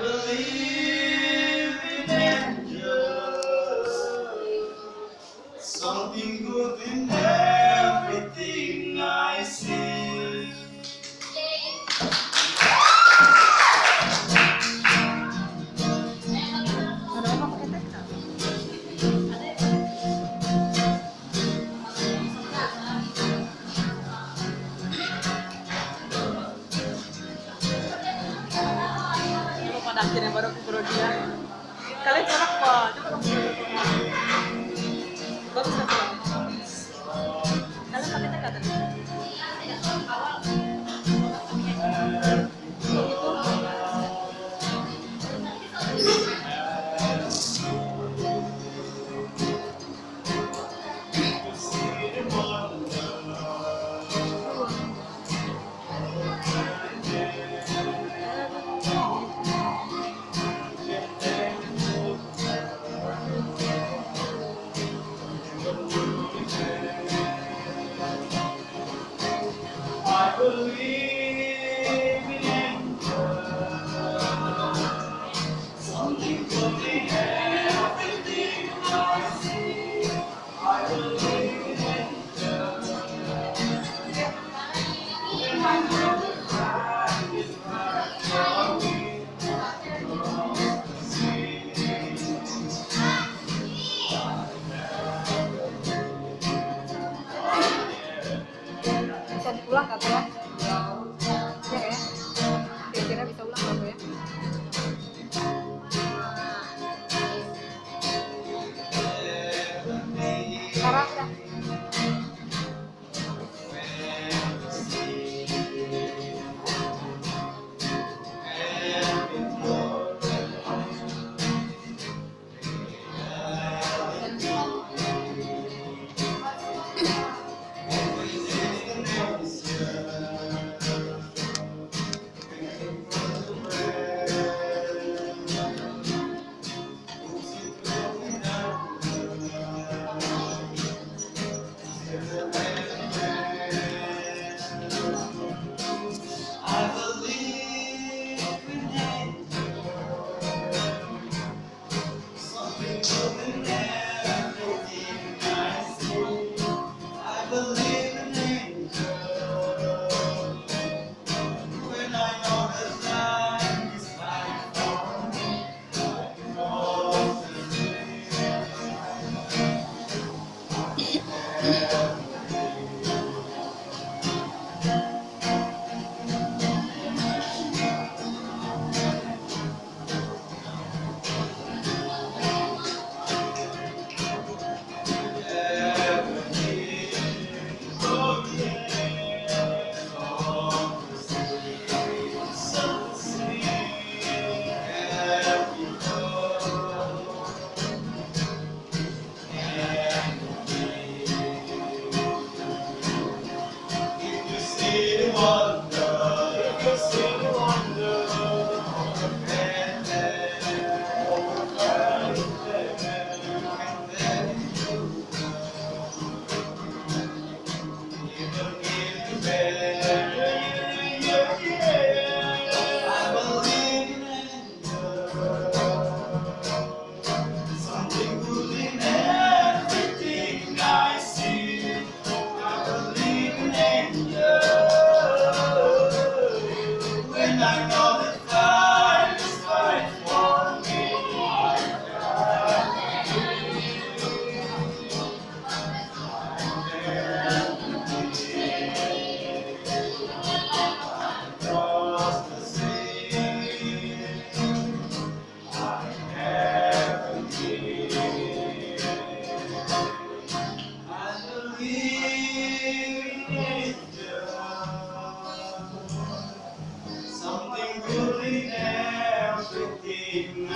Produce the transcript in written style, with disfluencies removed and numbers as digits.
believe in angels. Something good in everything I see. Pada akhirnya baru aku dia. Kalian coba apa? Coba bagus kan? Kalian pakai tekat tadi? I believe in angels. Something good in everything I see. I believe in angels. When I know the cry is right for me, Bisa diulang nggak tuh ya? Ya ya. Kira-kira bisa ulang nggak tuh ya? Sekarang udah. Something good in everything